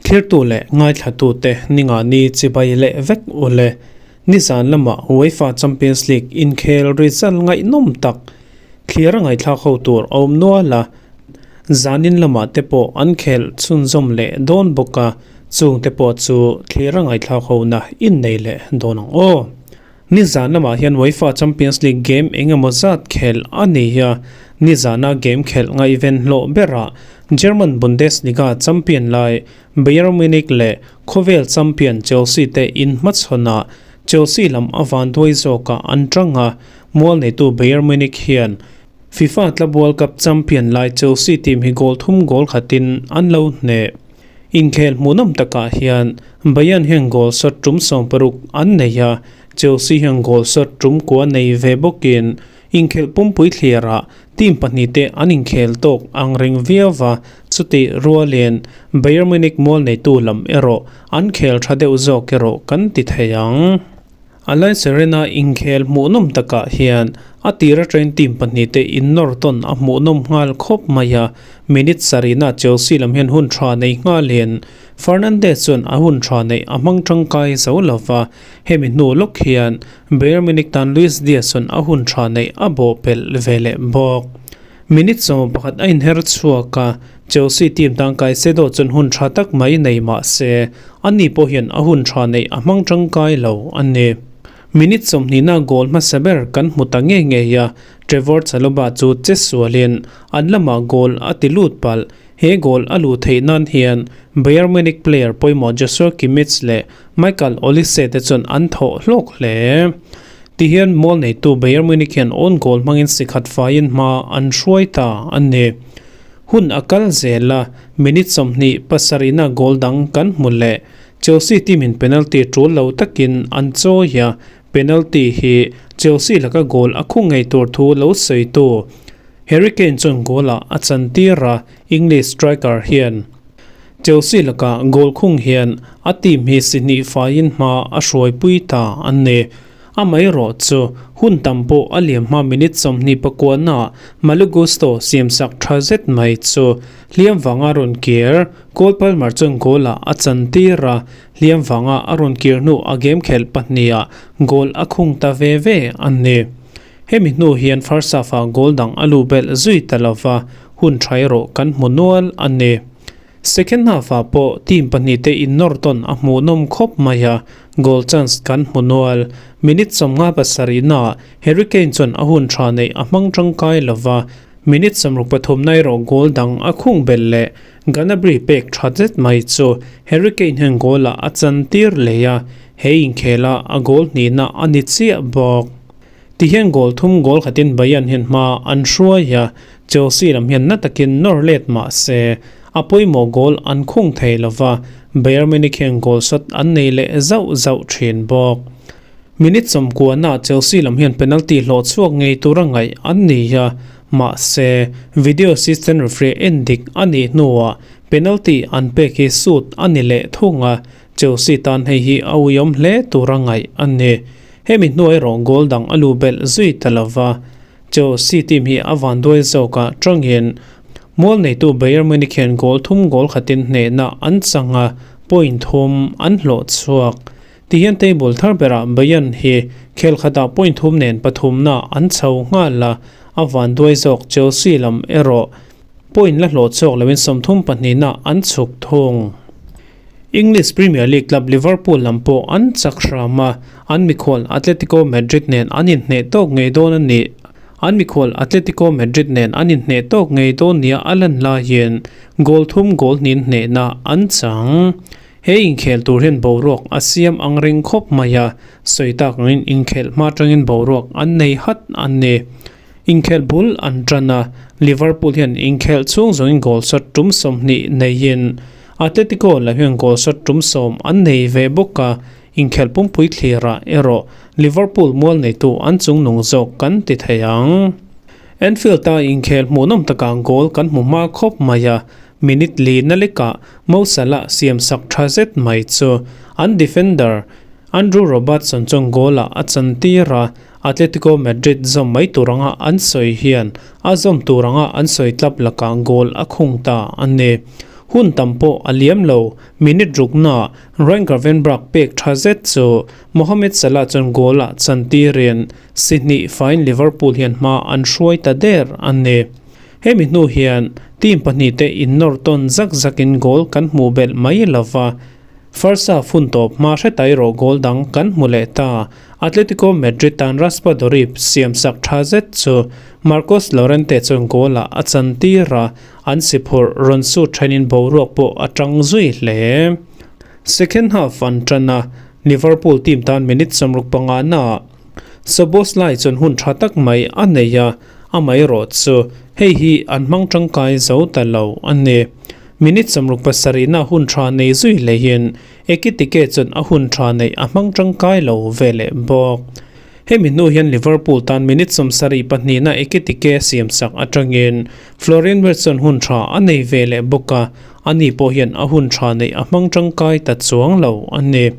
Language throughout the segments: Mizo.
Thirtu leh ngaithlatute ninga ni chibai leh vek u le. Nizan lama UEFA Champions League inkhel result ngaihnawm tak thlir a ngaihthlak ho tur a awm nual a, zanin lamah te pawh an khelh chhunzawm leh dawn bawk a, chung te pawh chu thlir a ngaihthlak hona innei leh dawn ang aw. Nizan lamah hian UEFA Champions League game eng emaw zat khelh a ni a, nizana game khelh ngaihven hlawh berah German Bundesliga champion lai Bayern Munich leh khawvel champion Chelsea te inhmachhawnah Chelsea lam a vanduai zawkah an tang a, mual neitu Bayern Munich hian FIFA Club World Cup champion lai Chelsea team hi goal thum goal khatin an lo hneh. Inkhel hmuhnawm takah hian Bayern hian goal shot tum 60 an nei a, Chelsea hian goal shot tum kua nei ve bawkin inkhelh pumpui thliarah team pahnihte an inkhel tawk ang reng viau va, chutih rualin Bayern Munich mual neitu lam erawh an khel tha deuh zawk erawh kan ti thei ang. Allianz Arena inkhel hmuhnawm takah hian a tir atangin team pahnihte innawr tawn a hmuhnawm nghal khawp mai a, minute sarihna Chelsea lam hian hun tha nei nghalin Fernandes chuan a hun tha neih a hmang tangkai zo lo va, hemi hnu lawk hian Bayern Munich tan Luis Diaz chuan a hun tha neih a bawhpelh ve leh bawk. Minute 11 a inher chhuak a, Chelsea team tan Caicedo chuan hun tha tak mai nei mah se, ani pawh hian a hun tha neih a hmang tangkai lo a ni. Minute 20 na goal hmasa ber kan hmu ta ngei ngei a, Trevor Chalobah chu che sualin an lamah goal a ti lut palh. He goal a luh theih nan hian Bayern Munich player pawimawh Joshua Kimmich leh Michael Olise te chuan an thawh hlawk hle. Tihian mual neitu Bayern Munich hian own goal hmangin sikhat faiin hma an hruai ta a ni. Hun a kal zel a, minute 27 na goal dang kan hmu leh. Chelsea team in penalty tul lo takin an chawi a, penalty hi Chelsea laka goal a khung ngei tur thu lo sawitu Harry Kane chuan goal ah a chantir a, English striker hian Chelsea laka goal khung hian a team hi si hnih faiin hma a hruaipui ta a ni. Amaherawh chu hun tam pawh a liam hma minute 29 naah Malo Gusto siamsak tha zet mai chu hliam vanga rawn kir. Cole Palmer chuan goal ah a chantir a, hliam vanga a rawn kir hnu a game khelh pahniha goal a khung ta ve ve a ni. Hemi hnu hian first half ah goal dang a luh belh zui ta lova, hun tha erawh kan hmu nual a ni. Second half ah pawh team pahnih te innawr tawn a hmuhnawm khawp mai a, goal chance kan hmu nual. Minute 57 naah Harry Kane chuan a hun tha neih a hmang tangkai lova, minute 63 na erawh goal dang a khung belh leh. Gnabry pek tha zet mai chu Harry Kane hian goal ah a chantir leh a, he inkhel a a goal hnihna a ni chiah bawk. Tihian goal thum goal khatin Bayern hian hma an hruai a, Chelsea lam hian na takin nawr let mah se, a pawimawh goal an khung thei lova, Bayern Munich hian goal shot an nei leh zauh zauh thin bawk. Minute 90 naah Chelsea lam hian penalty hlawh chhuak ngei tura ngaih an ni a, mahse video assistant referee en dik a nih hnuah penalty an pek hi shoot a ni leh thung a, Chelsea tan hei hi a uiawm hle tura ngaih a ni. Hemi hnuai erawh goal dang a lu belh zui ta lova, Chelsea team hi a vanduai zawkah tangin mual neitu Bayern Munich hian goal thum goal khatin hnehna an chang a, point thum an hlawh chhuak. Tihian table thar berah Bayern hi khel khatah point thum nen pathumna an chho nghal a, a vanduai zawk Chelsea lam erawh point la hlawh chhuak loin 32na an chhuk thung. English Premier League club Liverpool lam pawh an chak hram a, an mikhual Atletico Madrid nen an inhneh tawk ngei dawn a ni. An mikhual Atletico Madrid nen an inhneh tawk ngei dawn nia a lan laiin goal thum goal hnin hnehna an chang. He inkhel tur hian boruak a siam ang reng khawp mai a, sawi tak angin inkhelh hma atangin boruak an nei hat a ni. Inkhelh bul an tan a, Liverpool hian inkhelh chhung zawngin goal shot tum 20 neiin Atletico la hian goal shot tum 10 an nei ve bawk a, inkhelh pumpui thlirah erawh Liverpool mual neitu an chung nung zawk kan ti thei ang. Anfield a inkhelh hmuhnawm takah goal kan hmu hma khawp mai a, minute li na lekah Mo Salah siam sak tha zet mai chu an defender Andrew Robertson chuan goal ah a chantir a. Atletico Madrid zawm mai tur anga an sawi hian a zawm tur anga an sawi tlap lakah goal a khung ta a ni. Hun tam pawh a liam lo, minute rukna Ryan Gravenberch pek tha zet chu Mohamed Salah chuan goal ah chantirin si hnih faiin Liverpool hian hma an hruai ta der a ni. Hemi hnu hian team pahnihte innawr tawn zak zakin goal kan hmuh belh mai lova, first half hun tawp hma hre tai rawh goal dang kan hmu leh ta. Atletico Madrid tan Raspadori siamsak tha zet chu Marcos Llorente chuan goal ah a chantir a, an si phurh rawn sut thenin boruak pawh a tang zui hle. Second half an tan a, Liverpool team tan minute 65 naah Szoboszlai chuan hun tha tak mai a nei a, amaherawh chu hei hi an hmang tangkai zo ta lo a ni. Minute 67 na hun tha nei zui hlehin Ekitike chuan a hun tha neih a hmang tangkai lo ve leh bawk. Hemi hnu hian Liverpool tan minute 72 na Ekitike siamsak atangin Florian Wirtz chuan hun tha a nei ve leh bawk a, ani pawh hian a hun tha neih a hmang tangkai ta chuang lo a ni.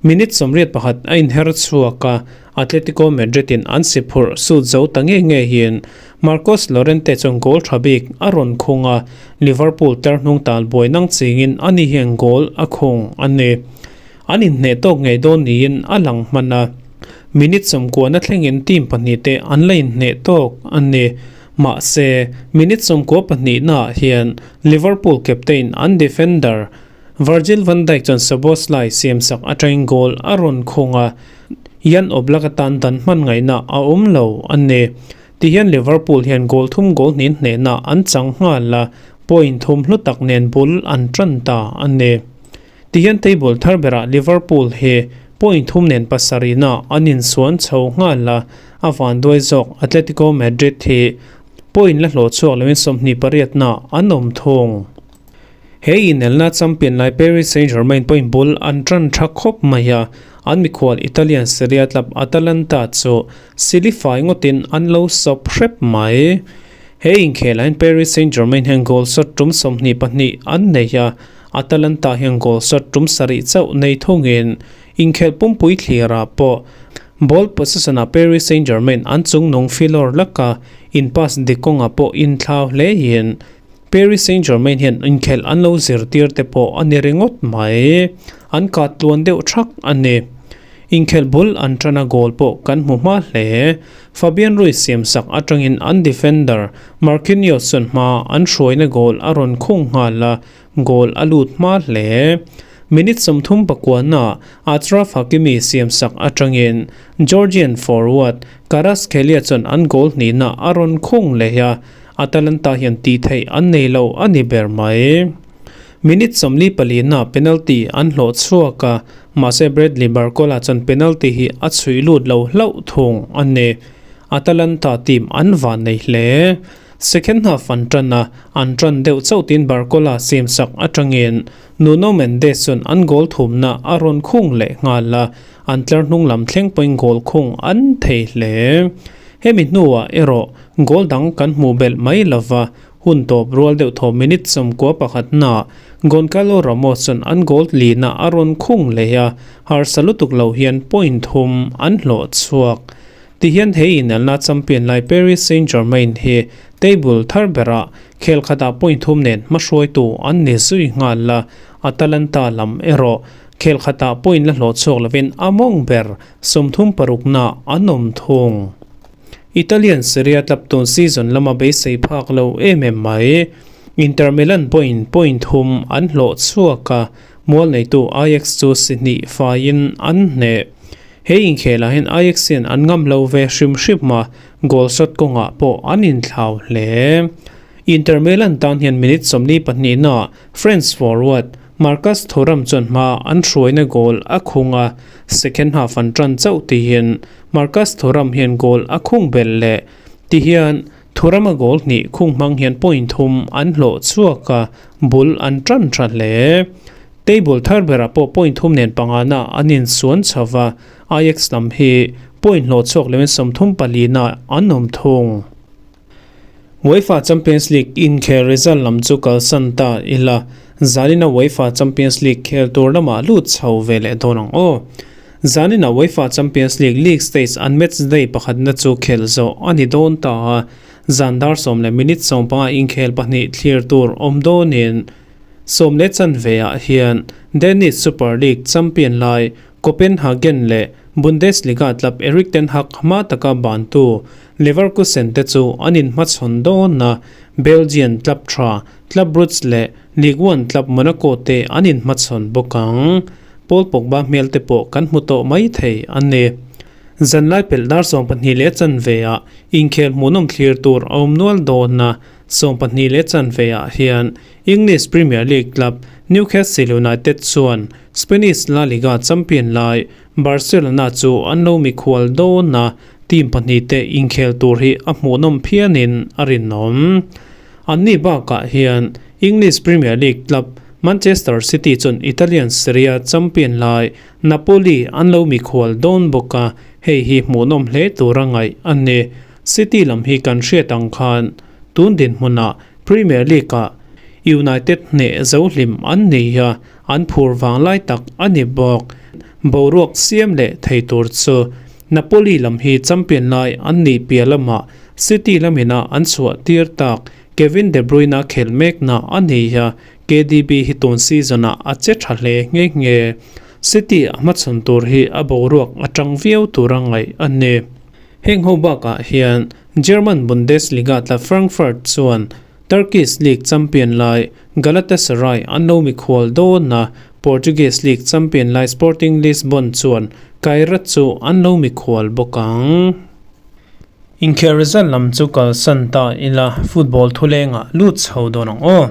Minute 81 a inher chhuak a, Atletico Madrid in an si phurh sut zo ta nge nge hian Marcos Llorente chuan goal tha bik a rawn khung a, Liverpool tlar hnung tal buai nang chingin ani hian goal a khung a ni. An inhneh tawk ngei dawn niin a lang hman a, minute 90 na thlengin team pahnihte an la inhneh tawk a ni. Mahse, minute 92 naah hian Liverpool captain an defender Virgil van Dijk chuan Szoboszlai siamsak atangin goal a rawn khung a, Jan Oblak atan dan hman ngaihna a awm lo a ni. Tihian Liverpool hian goal thum goal hnin hnehna an chang nghal a, point thum hlu tak nen bul an tan ta a ni. Tihian table thar berah Liverpool hi point thum nen pasarihna an insuan chho nghal a, a vanduai zawk Atletico Madrid hi point la hlawh chhuak loin 28na an awm thung. He inelna champion lai Paris Saint-Germain point bul an tan tha khawp mai a, an mikhual Italian Serie A club Atalanta chu silifai ngawtin an lo sawp hrep mai. He inkhel ahin Paris Saint-Germain hian goal shot tum 22 an nei a, Atalanta hian goal shot tum sarih chauh nei thungin inkhel pumpui thlirah pawh ball possession ah Paris Saint-Germain an chungnung filawr laka in pass dik kawngah pawh inthlau hlein Paris Saint-Germain hian inkhelh an lo zirtir te pawh a ni ringawt mai. An kat tluan deuh thak a ni. Inkhelh bul an tana goal pawh kan hmu hma hle. Fabian Ruiz siamsak atangin an defender Marquinhos chuan hma an hruaina goal a rawn khung nghal a, goal a lut hma hle. Minute 39 na Achraf Hakimi siamsak atangin Georgian forward Kvaratskhelia chuan an goal hnihna a rawn khung leh a, Atalanta hian tih theih an nei lo a ni ber mai. Minute 44 na penalty an hlawh chhuak a, mahse Bradley Barcola chuan penalty hi a chhuih lut lo hlauh thung a ni. Atalanta team an van nei hle. Second half an tan a, an tan deuh chauh tiin Barcola siamsak atangin Nuno Mendes chuan an goal thumna a rawn khung leh nghal a, an tlar hnung lam thleng pawhin goal khung an thei hle. Hemi hnuah erawh goal dang kan hmuh belh mai lova, hun tawp rual deuh thaw minute 91 naah Goncalo Ramos chuan an goal lina a rawn khung leh a, harsa lutuk lo hian point thum an hlawh chhuak. Tihian he inelna champion lai Paris Saint-Germain hi table thar berah khel khatah point thum nen hmahruaitu an ni zui nghal a, Atalanta lam erawh khel khatah point la hlawh chhuak lovin a mawng ber 36 na an awm thung. Italian Serie A club tun season lama beisei phak lo em em mai. Inter Milan pawhin point thum an hlawh chhuak a, mual neitu Ajax chu si hnih faiin an hneh. He inkhelah hian Ajax hian an ngam lo ve hrim hrim a, goal shot kawngah pawh an inthlau hle. Inter Milan tan hian minute 42 na French forward Marcus Thuram chuan hma an hruaina goal a khung a, second half an tan chauh tihin Marcus Thuram hian goal a khung belh leh. Tihian Thuram a goal hnih khung hmang hian point thum an hlawh chhuak a, bul an tan tha hle. Table thar berah pawh point thum nen pangana an insuan chho va, Ajax lam hi point hlawh chhuak loin 34 na an awm thung. UEFA Champions League inkhel result lam chu kalsan ta ila, zalina UEFA Champions League khel tur lamah lut chho ve leh dawn ang aw. Zaninah UEFA Champions League league stage an match day pakhatna chu khelh zawh a ni dawn ta a, zan dar sawm leh minute sawmpanga inkhel pahnih thlir tur awm dawnin sawm leh chanveah hian Danish Super League champion lai Copenhagen leh Bundesliga club Erik ten Hag hma taka bantu Leverkusen te chu an inhmachhawn dawn a, Belgian club tha Club Brugge leh Ligue One club Monaco te an inhmachhawn bawk ang. Paul Pogba hmel te pawh kan hmu tawh mai thei a ni. Zanlai pelh dar 12 leh chanve ah inkhel hmuhnawm thlir tur a awm nual dawn a, 12 leh chanve ah hian English Premier League club Newcastle United chuan Spanish La Liga champion lai Barcelona chu an lo mikhual dawn a, team pahnih te inkhel tur hi a hmuhnawm phianin a rinawm. Anni bakah hian English Premier League club Manchester City chuan Italian Serie A champion lai Napoli an lo mikhual dawn bawk a, hei hi hmuhnawm hle tura ngaih a ni. City lam hi kan hriat ang khan tun dinhmunah Premier League-ah United hneh zo hlim an ni a, an phur vang lai tak a ni bawk. Boruak siam leh thei tur chu Napoli lam hi champion lai an nih piah lamah City lamina an chhuah tir tak Kevin De Bruyne khel mekna a ni a, KDB hi tun season-ah a che tha hle nghe nghe. City a hmachhawn tur hi a boruak a tang viau tura ngaih a ni. Heng ho bakah hian German Bundesliga tla Frankfurt chuan Turkish League champion lai Galatasaray an lo mikhual dawn a, Portuguese League champion lai Sporting Lisbon chuan Kairat chu an lo mikhual bawk ang. Inkhel result lam chu kalsan ta ila football thulengah lut chho dawn ang aw.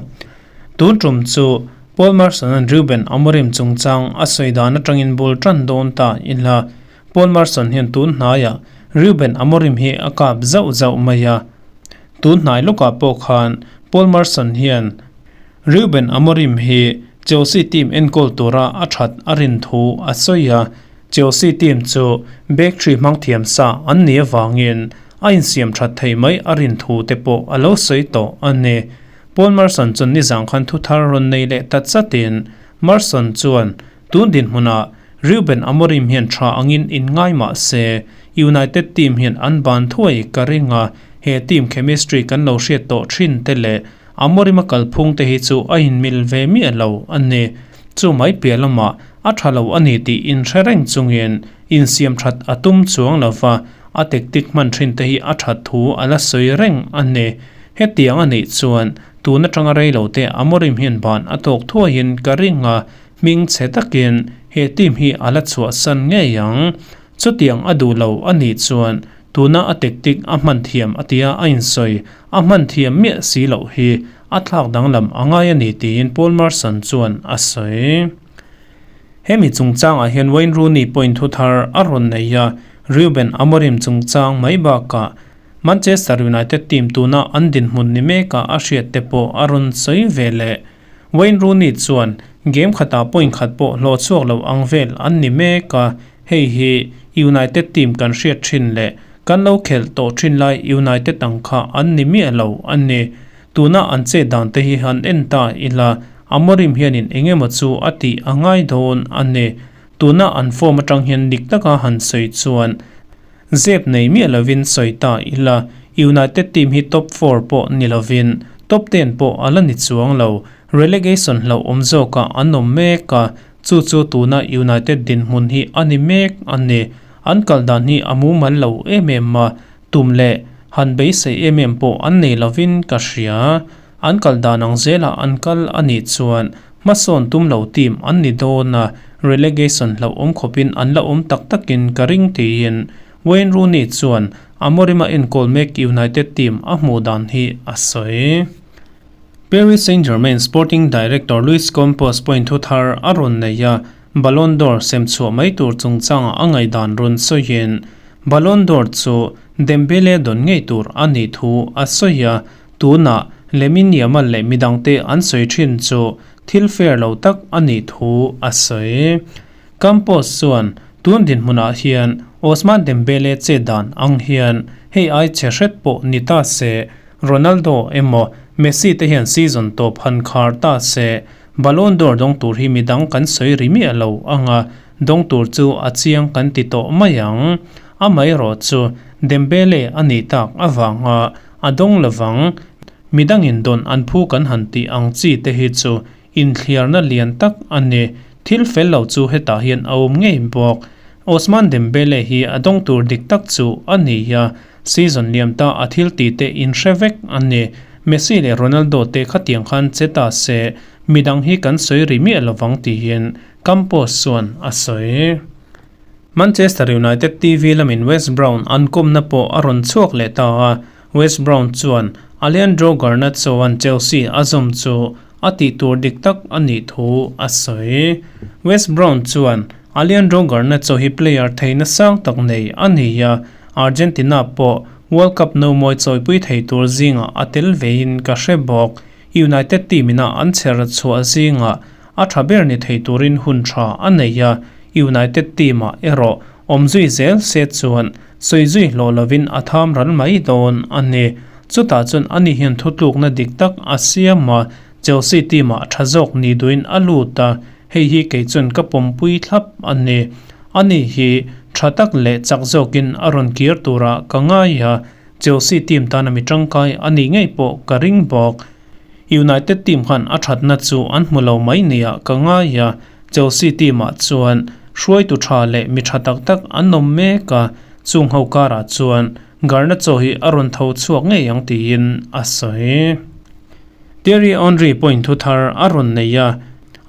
Tun tum chu Paul Merson-a'n Ruben Amorim chungchang a sawi dan atangin bul tan dawn ta ila Paul Merson hian tun hnaiah Ruben Amorim hi a kap zauh zauh mai a. Tun hnai lawkah pawh khan Paul Merson hian Ruben Amorim hi Chelsea team enkawl tura a that a rin thu a sawi a, Chelsea team chu back three hmang thiam sa an nih avangin a insiam that thei mai a rin thu te pawh a lo sawi tawh a ni. Paul Merson chuan nizang khan thu thar rawn nei leh ta chatin Merson chuan tun dinhmunah Ruben Amorim hian tha angin inngai mah se United team hian an ban thuai ka ring a, he team chemistry kan lo hriat tawh thin te leh Amorim a kalphung te hi chu a inmil ve miah lo a ni. Chu mai piah lamah a tha lo a ni tih inhre reng chungin insiam that a tum chuang lo va, a tactic hman thin te hi a that thu a la sawi reng a ni. Hetiang a nih chuan tun atanga rei lo te Amorim hian ban a tawk thuaiin ka ring a, hming chhe takin he team hi a la chhuahsan ngei ang. Chutiang a duh lo a nih chuan tuna a tactic a hman thiam a tia a insawi a hman thiam miah si loh hi a thlak danglam a ngai a ni tiin Paul Merson chuan a sawi. Hemi chungchangah hian Wayne Rooney pawhin thu thar a rawn nei a, Ruben Amorim chungchang mai bakah Manchester United team tuna an dinhmun ni mekah a hriat te pawh a rawn sawi ve leh. Wayne Rooney chuan game khatah point khat pawh hlawh chhuak lo ang vel an ni mek a, hei hi United team kan hriat thin leh kan lo khelh tawh thin lai United ang kha an ni miah lo a ni. Tuna an chet dan te hi han en ta ila Amorim hianin eng emaw chu a tih a ngai dawn a ni. Tuna an form atang hian dik taka han sawi chuan Zep nei miah lovin sawi ta ila, United team hi top four pawh ni lovin top ten pawh a la ni chuang lo. Relegation hlauhawm zawkah an awm mek a, chu chu tuna United dinhmun hi a ni mek a ni. An kal dan hi a mumal lo em em a, tum leh han beisei em em pawh an nei lovin ka hria. An kal dan ang zelah an kal a nih chuan hmasawn tum lo team an ni dawn a, relegation hlauhawm khawpin an la awm tak takin ka ring tiin Wayne Rooney chuan Amorim a enkawl mek United team a hmuh dan hi a sawi. Paris Saint-Germain sporting director Luis Campos pawhin thu thar a rawn nei a, Ballon d'Or sem chhuah mai tur chungchangah a ngaihdan rawn sawiin Ballon d'Or chu Dembele dawn ngei tur a nih thu a sawi a, Tunah Lamine Yamal leh midangte an sawi thin chu thil fair lo tak a nih thu a sawi. Campos chuan tun dinhmunah hian Ousmane Dembele che dan ang hian hei ai chhe hret pawh ni ta se, Ronaldo emaw Messi te hian season tawp han khar ta se, Ballon d'Or dawng tur hi midang kan sawi ri miah lo ang a. dawng tur chu a chiang kan ti tawh mai ang. Amaherawhchu, Dembele a nih tak avanga a dawng lovang. Midangin dawn an phu kan han tih ang chi te hi chu inthliarna lian tak a ni. Thil fel lo chu hetah hian a awm ngei bawk. Ousmane Dembele hi a dawng tur dik tak chu a ni a, season liam ta a thil tih te inhre vek a ni. Messi leh Ronaldo te khatiang khan che ta se, midang hi kan sawi ri miah lovang tiin Campos chuan a sawi. Manchester United TV lamin Wes Brown an kawmna pawh a rawn chhuak leh ta a, Wes Brown chuan Alejandro Garnacho-a'n Chelsea a zawm chu a tih tur dik tak a nih thu a sawi. Wes Brown chuan Alejandro Garnacho hi player theihna sang tak nei a ni a, Argentina pawh World Cup nomawi chawipui thei tur zingah a tel vein ka hre bawk. United team ina an chher chhuah zingah A tha ber ni thei turin hun tha a nei a, United team-ah erawh awm zui zel se chuan sawi zui hlawh lovin a tham ral mai dawn a ni. Chutah chuan ani hian thutlukna dik tak a siam a, Chelsea team-ah tha zawk ni duhin a lut a, hei hi kei chuan ka pawmpui thlap a ni. Ani hi tha tak leh chak zawkin a rawn kir turah ka ngai a, Chelsea team tana mi tangkai a nih ngei pawh ka ring bawk. United team khan a thatna chu an hmu lo mai nia ka ngai a, Chelsea team ah chuan hruaitu tha leh mi tha tak tak an awm mek a, chung ho karah chuan Garnacho hi a rawn tho chhuak ngei ang tiin a sawi. Thierry Henry point thu thar a rawn nei a,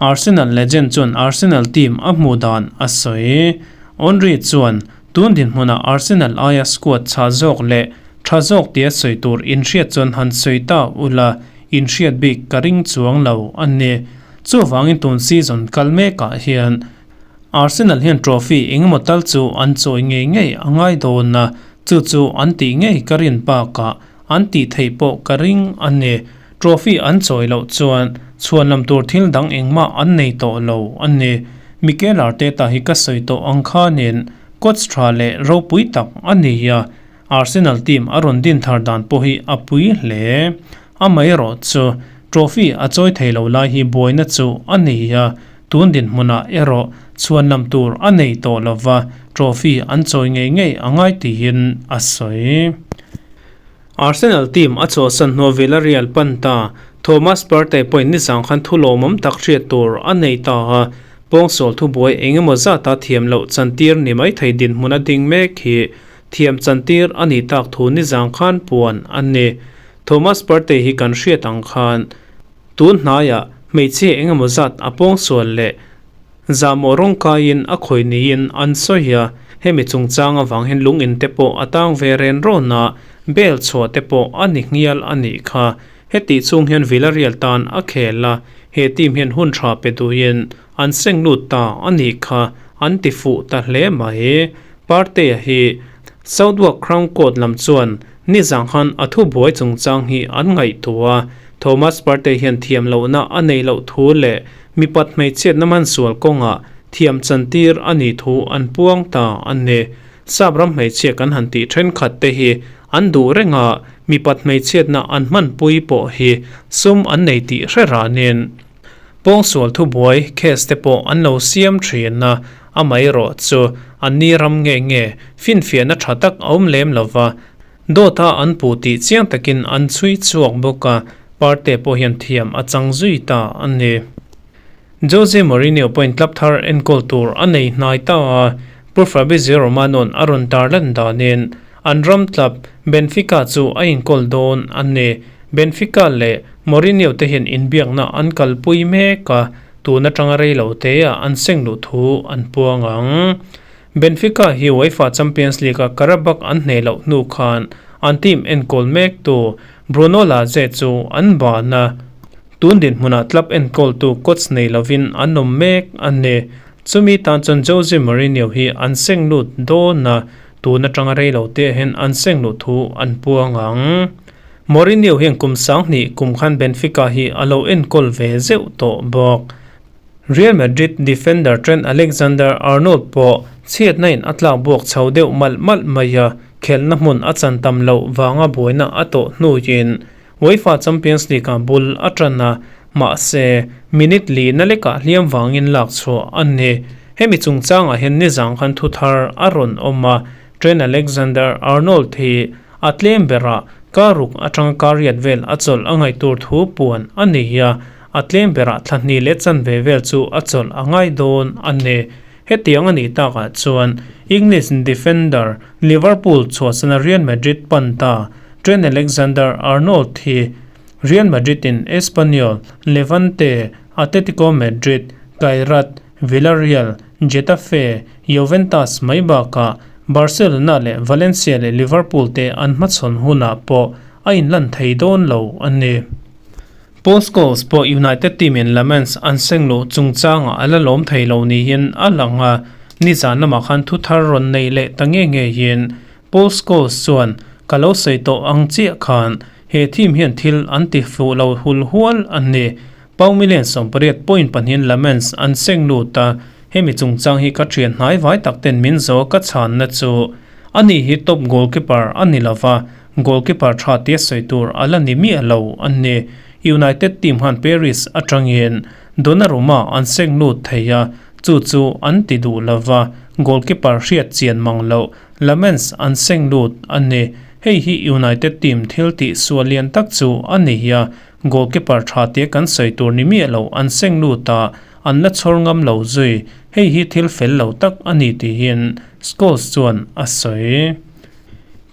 Arsenal legend chuan Arsenal team a hmuh dan a sawi. Henry chuan tun dinhmunah Arsenal aia squad chhah zawk leh Tha zawk tia sawi tur inhriat chuan han sawi ta ula, inhriat bik ka ring chuang lo a ni. Chuvangin tun season kal mekah hian Arsenal hian trophy engemaw tal chu an chawi ngei ngei a ngai dawn a, chu chu an tih ngei ka rin bakah an tih theih pawh ka ring a ni. Trophy an chawi loh chuan chhuan lam tur thil dang engmah an nei tawh lo a ni. Mikel Arteta hi ka sawi tawh ang khanin coach tha leh ropui tak a ni a, Arsenal team a rawn din thar dan pawh hi a pui hle. Amaherawh chu trophy a chawi thei lo lai hi buaina chu a nei a, tun dinhmunah erawh chhuan lam tur a nei tawh lo va, trophy an chawi ngei ngei a ngai tiin a sawi. Arsenal team a chhuahsan hnuah Villarreal pan ta Thomas Partey pawhin nizang khan thu lawmawm tak hriat tur a nei ta a, pawngsual thubuai eng emaw zata thiam loh chantir ni mai thei dinhmun a ding mek hi Thiam chantir a nih tak thu nizang khan puan a ni. Thomas Partey hi kan hriat ang khan tun hnaiah hmeichhia engemaw zat a pawngsual leh zahmawh rawng kaiin a khawi niin an sawi a, hemi chungchang avang hian lungin te pawh a tang ve ren rawn a, bail chhuah te pawh a ni nghial a nih kha. Hetih chung hian Villarreal tan a khel a, he team hian hun tha pe duhin an seng lut ta a nih kha an ti fuh ta hle mai. Partey-a hi Southwark Crown Court lam chuan nizang khan a thubuai chungchang hi an ngaihtuah a, Thomas Partey hian thiam lohna a neih loh thu leh mipat hmeichhiatna hmansual kawngah thiam chantir a nih thu an puang ta a ni. Sap ram hmeichhia kan han tih thenkhat te hi an duh reng a, mipat hmeichhiatna an hmanpui pawh hi sum an nei tih hre ranin Pawngsual thubuai case te pawh an lo siam thin a, amaherawh chu an ni ram nge nge finfiahna tha tak a awm lem lo va, dawta an puh tih chiang takin an chhui chhuak bawk a, Partey pawh hian thiam a chang zui ta a ni. Jose Mourinho pawhin club thar enkawl tur a nei hnai ta a, Pu Fabrizio Romano-a'n a rawn tarlan danin an ram club Benfica chu a inkawl dawn a ni. Benfica leh Mourinho te hian inbiakna an kalpui mek a, tun atanga rei lo teah an seng luh thu an puang ang. Benfica hi UEFA Champions League-a Qarabag an hneh loh hnu khan an team enkawl mektu Bruno Lage chu an ban a, tun dinhmunah club enkawltu coach nei lovin an awm mek a ni. Chumi tan chuan Jose Mourinho hi an seng lut dawn a, tun atanga rei lo teah hian an seng luh thu an puang ang. Mourinho hian kum 2000 kum khan Benfica hi a lo enkawl ve zeuh tawh bawk. Real Madrid defender Trent Alexander-Arnold pawh chhiatna in a tlak buak chho deuh malh malh mai a, khelhna hmun a chan tam loh vanga buaina a tawh hnuin UEFA Champions League-ah bul a tan a, mahse minute lihna lekah hliam vangin lak chhuah a ni. Hemi chungchangah hian nizang khan thu thar a rawn awm a, Trent Alexander-Arnold hi a tlem berah kar ruk atanga kar riat vel a chawlh a ngaih tur thu puan a ni a, a tlem berah thla hnih leh chanve vel chu a chawlh a ngai dawn a ni. Hetiang a nih takah chuan English defender Liverpool chhuahsana Real Madrid pan ta Trent Alexander-Arnold hi Real Madrid in Espanyol, Levante, Atletico Madrid, Kairat, Villarreal, Getafe, Juventus mai bakah Barcelona leh Valencia leh Liverpool te an hmachhawn hunah pawh a inlan thei dawn lo a ni. Paul Scholes pawh United team in Lamens an seng luh chungchangah a la lawm thei lo niin a lang a, nizan lamah khan thu thar rawn nei leh ta nge ngeiin Paul Scholes chuan, Ka lo sawi tawh ang chiah khan he team hian thil an ti fuh lo hul hual a ni. Pau million 80 point pahnihin Lamens an seng lut a, hemi chungchang hi ka thian hnai vai tak ten min zo ka chhanna chu ani hi top goalkeeper a ni lova, goalkeeper tha tia sawi tur a la ni miah lo a ni. United team khan Paris atangin Donnarumma an seng lut thei a, chu chu an ti duh lova, goalkeeper hriat chian mang loh Lamens an seng lut a ni. Hei hi United team thil tih sual lian tak chu a ni a, Goalkeeper tha tia kan sawi tur ni miah lo an seng lut a, an la chhawr ngam lo zui. Hei hi thil fel lo tak a ni tiin Scholes chuan a sawi.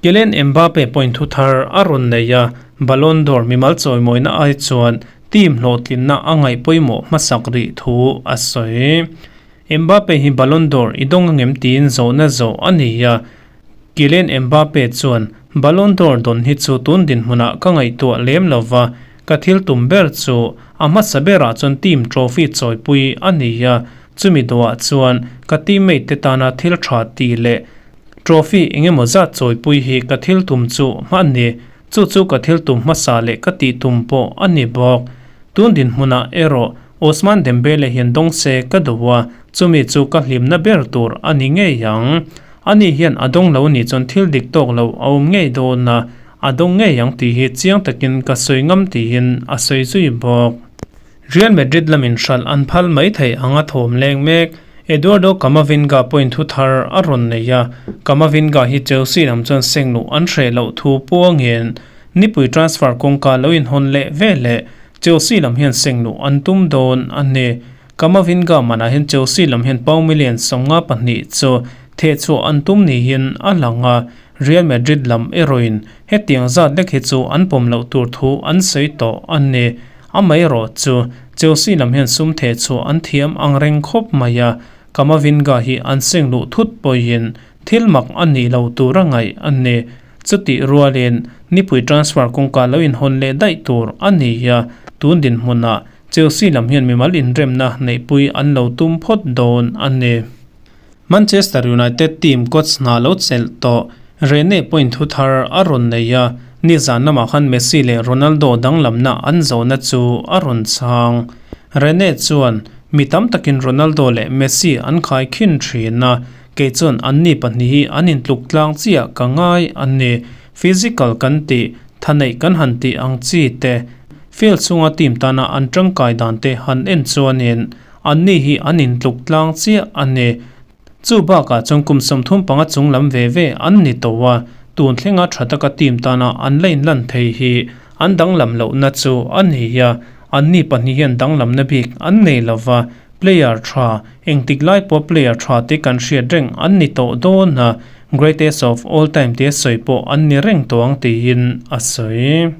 Kylian Mbappe point thu thar a rawn nei a, Ballon d'Or mimal chawimawina ai chuan team hlawhtlinna a ngaih pawimawh hmasak rih thu a sawi. Mbappe hi Ballon d'Or i dawng angem tiin zawhna zawh a ni a, Kylian Mbappe chuan, Ballon d'Or dawn hi chu tun dinhmunah ka ngaihtuah lem lo va, ka thil tum ber chu a hmasa berah chuan team trophy chawipui a ni a, chumi dawhah chuan ka teammate te tana thil tha tih leh trophy engemaw zat chawipui hi ka thil tum chu a ni. Chu chu ka thil tum hmasa leh ka tih tum pawh a ni bawk. Tun dinhmunah erawh Ousmane Dembele hian dawng se ka duh a, chumi chu ka hlimna ber tur a ni ngei ang. Ani hian a dawng lo nih chuan thil dik tawk lo a awm ngei dawn a, a dawng ngei ang tih hi chiang takin ka sawi ngam tiin a sawi zui bawk. Real Madrid lamin hralh an phal mai thei ang a thawm leng mek. Eduardo Camavinga pawhin thu thar a rawn nei a, Camavinga hi Chelsea lam chuan seng luh an hreh loh thu puangin nipui transfer kawngka lo inhawn leh veleh Chelsea lam hian seng luh an tum dawn a ni. Camavinga manah hian Chelsea lam hian pound million 52 chu thehchhuah an tum niin a lang a, Real Madrid lam erawhin hetiang zat lek hi chu an pawm loh tur thu an sawi tawh a ni. Amaherawh chu Chelsea lam hian sum thehchhuah an thiam ang reng khawp mai a, Camavinga hi an seng luh thut pawhin thil mak a nih lo tur a ngaih a ni. Chutih rualin nipui transfer kawngka lo inhawn leh daih tur a ni a, tun dinhmunah Chelsea lam hian mimal inremna neihpui an lo tum phawt dawn a ni. Manchester United team coach hna lo chelh tawh Rene point thu thar a rawn nei a, nizan lamah khan Messi leh Ronaldo danglamna an zawhna chu a rawn chhang. Rene chuan, Mi tam takin Ronaldo leh Messi an khai khin thin a, kei chuan anni pahnih hi an intluk tlang chiah ka ngai a ni. Physical kan tih, thaneih kan han tih ang chi te, Field chhunga team tana an tangkai dan te han en chuanin anni hi an intluk tlang chiah a ni. Chu bakah chuan kum 35 chung lam ve ve an ni tawh a, tun thlenga tha taka team tana an la inlan thei hi an danglam lohna chu a ni a, anni pahnih hian danglamna bik an nei lova, player tha, engtik lai pawh player tha te kan hriat reng an ni tawh dawn a, greatest of all time tia sawi pawh an ni reng tawh ang tiin a sawi.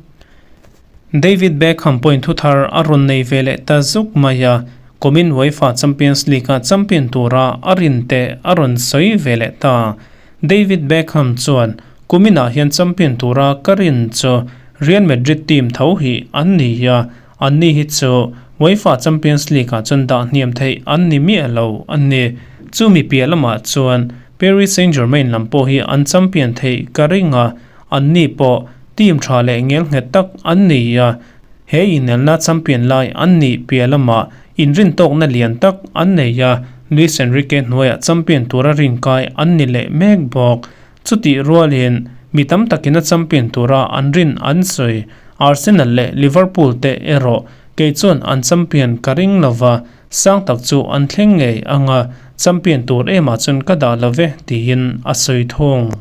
David Beckham pawhin thu thar a rawn nei ve leh ta zuk mai a, kumin UEFA Champions League-a champion tura a rin te a rawn sawi ve leh ta. David Beckham chuan, Kuminah hian champion tura ka rin chu Real Madrid team tho hi an ni a, anni hi chu UEFA Champions League-ah chuan dah hniam theih an ni miah lo a ni. Chumi piah lamah chuan Paris Saint-Germain lam pawh hi an champion theih ka ring a, Anni pawh team tha leh ngelnghet tak an ni a, he inelna champion lai an nih piah lamah inrintawkna lian tak an nei a, Luis Enrique hnuaiah champion tura rinkai an ni leh mek bawk. Chutih rualin mi tam takin a champion tura an rin an sawi. Arsenal leh Liverpool te erawh kei chuan an champion ka ring lova, sang tak chu an thleng ngei ang a. champion tur emah chuan ka dah lo ve, tiin a sawi thung.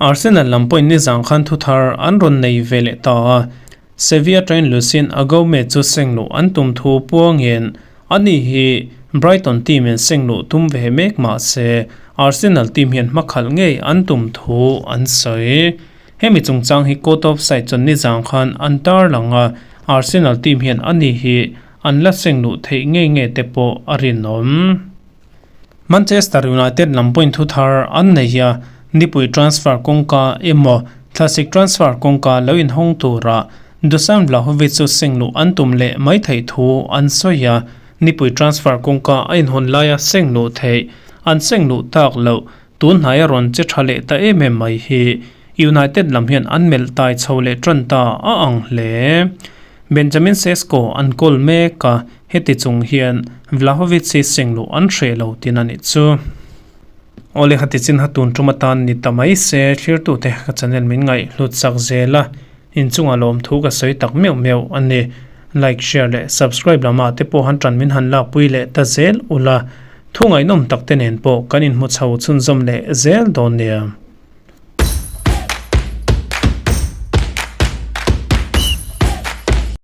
Arsenal lam pawhin nizang khan thuthar an rawn nei ve leh ta a, Sevilla train Lucien Agoume chu sengluh an tum thu puangin ani hi Brighton team in sengluh tum ve mek mah se Arsenal team hian hmakhalh ngei an tum thu an sawi. Hemi chungchang hi Court of Side chuan nizang khan an tarlang a, Arsenal team hian ani hi an la sengluh theih ngei ngei te pawh a rinawm. Manchester United lam pawhin thu thar an nei a, nipui transfer kawngka emaw thlasik transfer kawngka lo inhawng tura Dusan Vlahovic chu sengluh an tum leh mai theih thu an sawi a, nipui transfer kawngka a inhawn laia sengluh theih an sengluh tak loh tun hnaia rawn che tha leh ta em em mai hi United lam hian an melh tai chho leh tan ta a ang hle. Benjamin Sesko an kawl mek a, heti chung hian Vlahovic hi sengluh an hreh lo tin a nih chu. Awle hati chin ha tun tum atan ni ta mai se thlirtute ka channel min ngaih hlut chak zel a, inchungah lawmthu ka sawi tak meuh meuh a ni. Like, share leh subscribe lamah te pawh han tan min han lakpui leh ta zel ula, thu ngaihnawm tak te nen pawh kan inhmu chho chhunzawm leh zel dawn nia.